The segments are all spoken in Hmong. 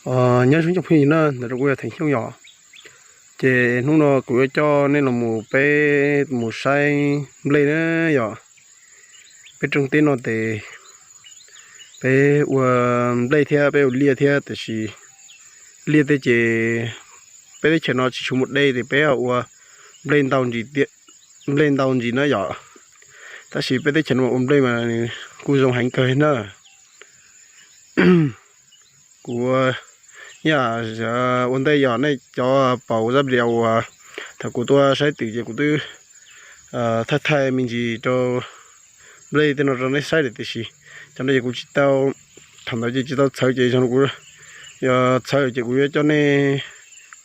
Nyob zoo cov phooj ywg na, ntawm no kuv yog Theem Xyooj yom. Ces hnub no kuv yuav coj nej los mus, peb mus saib nplej na yom. Peb rooj teb no ces peb ua nplej thiab peb ua liaj thiab, tiam sis liaj tej ces peb teb chaws no tsis tshua muaj dej ces peb ua nplej ntau ntsis, nplej ntau ntsis na yom. Tab sis peb teb chaws no ua nplej mas kuj zoo heev kawg na. Kuv yam ua ntej yog nej cov paus zaj video uas thaum kuv tuaj saib twm ces kuv twb thaij thaij me ntsis rau nplej tej no rau nej saib lawm, tiam sis cov no ces kuv tsis tau, thaum ntawd ces tsis tau txhawv ces kuv yuav txhawv ces kuv yuav coj nej,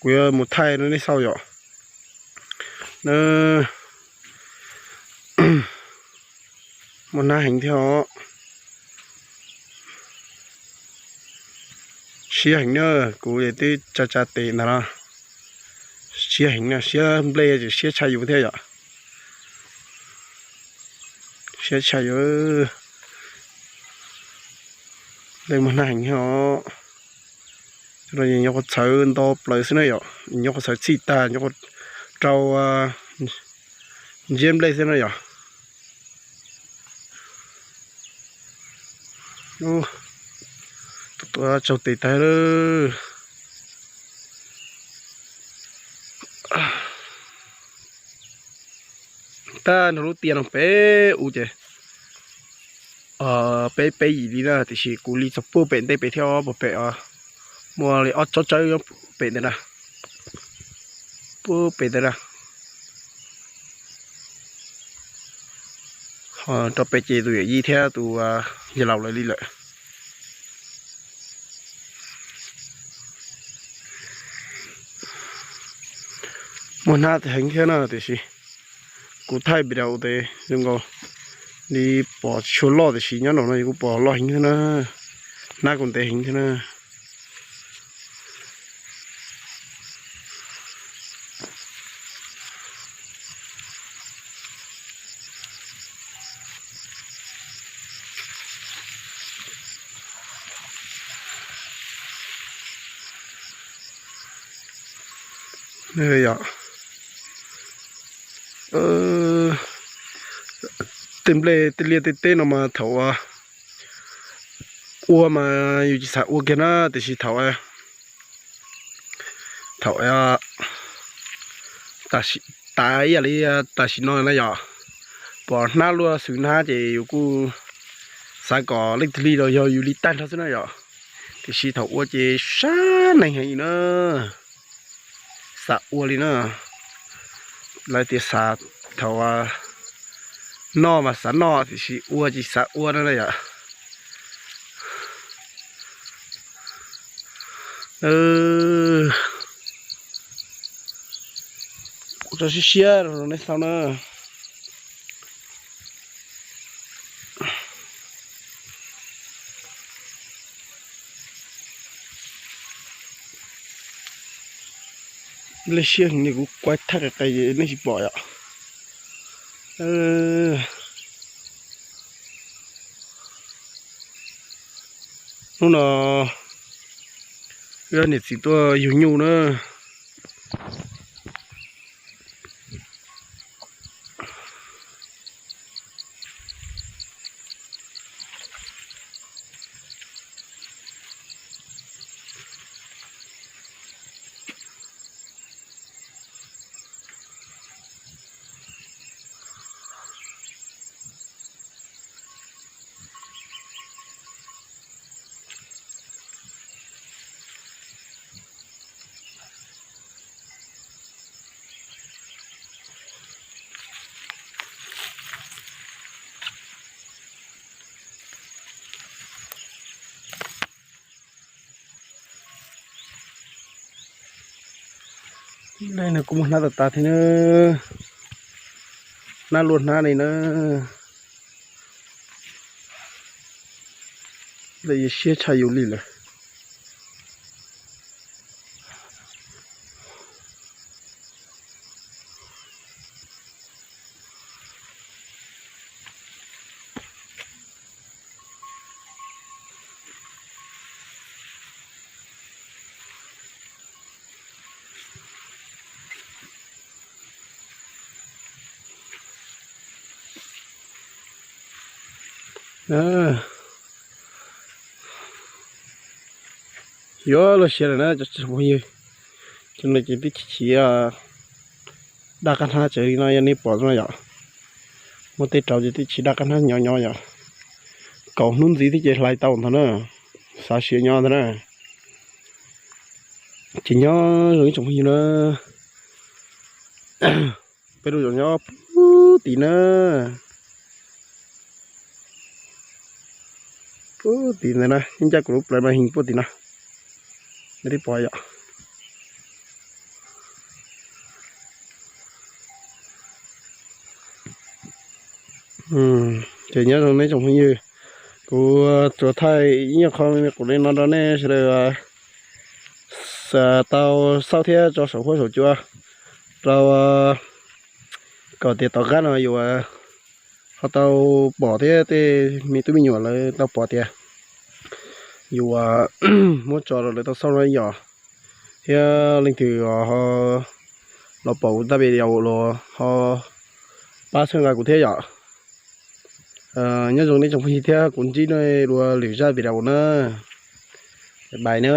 kuv yuav mus thaij rau nej xauj yom. Na, muaj hnab heev thiab os. Siab heev na, kuv twb tsa tsa tes ntag no. Siab heev na, siab nplej ces siab tshaj yus thiab yom. Siab tshaj yus, nplej muaj hnab heev thiab os. Nyob qhov txhawv nto plaws xwb na yom, nyob qhov txhawv txhij tag, nyob qhov rau ntsiab nplej xwb na yom. Tua tsaug tes tag lawm. Tab nrog lub tiaj no pem u ces peb peb yim li na, tiam sis kuv li txog puag pem ntej pem thiab, puag pem muaj li ob tsob tsawb nyob pem ntawd na, puag pem ntawd na. Ho rau pem ces tus yawm yij thiab tus yawg laus lawv li lawm. Muaj hnab heev thiab na, tiam sis kuv thaij video ces zoo nkaus li pom tsis tshua loj, tiam sis nyob nraum no kuj pom loj heev thiab na, hnab kuj ntev heev thiab na. Yog tej nplej tej liaj tej teb no mas thaum ua mas yus tsis xav ua kiag na, tiam sis thaum thaum tav ib yam li tam sim no na yom, pom hnab luaj xwm hnab ces yus kuj xav kom leej twg li los yog yus li tag nrho xwb na yom. Tiam sis thaum ua ces sab neeg heev li na, xav ua li na. Lawv tias xav, thaum noj mas xav noj, tiam sis ua tsis xav ua no na yom. Kuv tso siab siab rau nej xauj na. Nplej siab heev li, kuv kuaib thaj qis qis nej tsis pom yom. Hnub no wb niam txiv tuaj yug nyuj na. Nplej no kuj muaj hnab tas tas thiab na, hnab luaj hnab li na. Nplej siab tshaj yus li lawm. Na, yuav luag siav lawm na cov tsoom phooj ywg. Cov no ces twb chim chim daj qab hnab tsawv li no yog nej pom no yom. Muaj tej rau ces twb chim daj qab hnab nyob nyob yom. Kaum hnub ntxiv thiab ces hlais tau ntag na. Xav siav nyob ntag na. Ces nyob zoo ib tsoom phooj ywg na. Peb lub zos nyob puag tim na, puag tim ntawd na, yeej ncaj kuv lub plawv mas heev puag tim no, nej twb pom yom. Ces nyob zoo nej tsoom phooj ywg, kuv tsuas thaij ib nyuag qho me me qub li no rau nej sawv daws tau xauj thiab tso saum huab saum cua rau, kom tias tom qab no yus ho tau pom thiab tej me tub me nyuam lawv tau pom tias yus muab tso rau lawv tau xauj no yom. Thiab leej twg ho los pom kuv tab video los ho pab txhawb nqa kuv thiab yom. Nyob zoo nej tsoom phooj ywg thiab kuv ntsib nej dua lwm zaj video na. Bye bye na.